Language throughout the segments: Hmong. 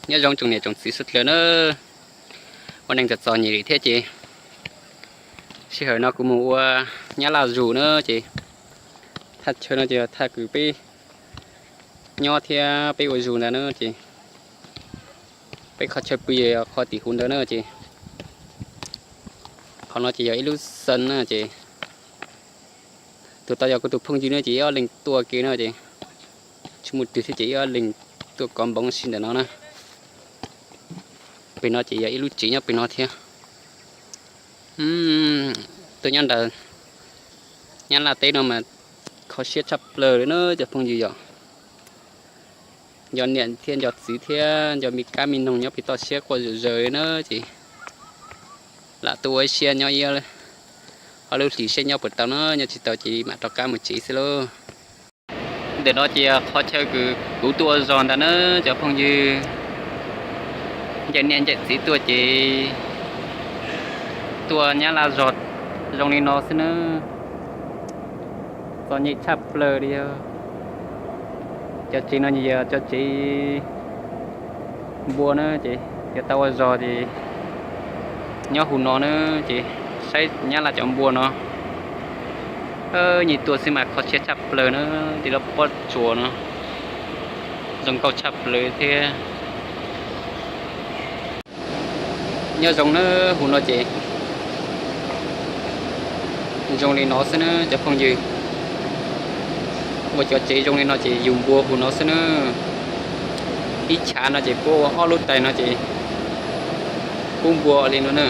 Nyob zoo tsoom niam tsoom txiv sawv dlawg na, ua neej txom txom nyem li thiab ces sij hawm no kuv mus ua nyab laj zus na ces thaj chaw no ces thaj kws peb nyob thiab peb ua zus ntawd na ces peb qhov chaw pw yog qhov tim huv ntawd na ces qhov no ces yog ib lub xeev na ces tus tau yog kuv tus phooj ywg na ces ib ob leeg tuaj ke na ces tsis muaj twg thiab ces ib ob leeg tuaj kov npoov si ntawm no na. Pem no ces yog ib lub tsev nyob pem no thiab. Tuaj nyob ntawm nyab laj teb no mas kho siab tshaj plaws li na cov phooj ywg yom. Nco niam thiab nco txiv thiab nco me kab me noog nyob pem toj siab quaj zom zaws li na ces lam tuaj ua ib siab nyob ib ob lub hlis seb nyob puas tau na, nyob tsis tau ces mam rov qab mus tsev xwb lauj. Ntawm no ces qhov chaw kws kuv tuaj ua zog ntawd na cov phooj ywg, ncaim niam ncaim txiv tuaj ces tuaj nyab laj zog zoo li no xwb na. Txom nyem tshaj plaws li. Cov tsev no yog cov tsev npua na ces yog tau ua zog ces nyob huv no na ces saib nyab laj cov npua no. Nyias tuaj xwb mas kho siab tshaj plaws na, tej lub pob tsuas no zoo nkauj tshaj plaws thiab. Nyob zoo na, huv no ces zoo li no xwb na cov phooj ywg. Ua cov tsev zoo li no ces yug npua huv no xwb na. Ib chav no ces puab ua ob lub tais no ces pub npua li no na.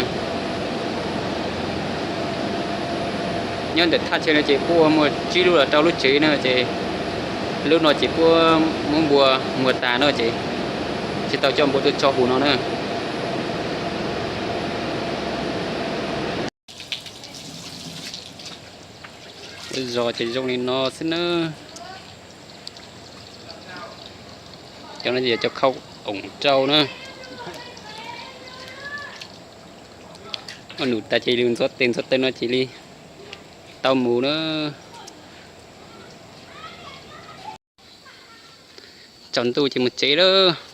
Nyob ntawm thaj chaw no ces puab ua muaj tsib lub los rau lub tsev na ces lub no ces puab muab npua muag tas no ces tsis tau coj npua tuaj tso huv no na. Zos ces zoo li no xwb na. Cov no yog cov khau oom rau na. Ua num tas ces lug ntxuav tes ntxuav taw no ces li tau mus na. Tsaus ntuj ces mus tsev lawm.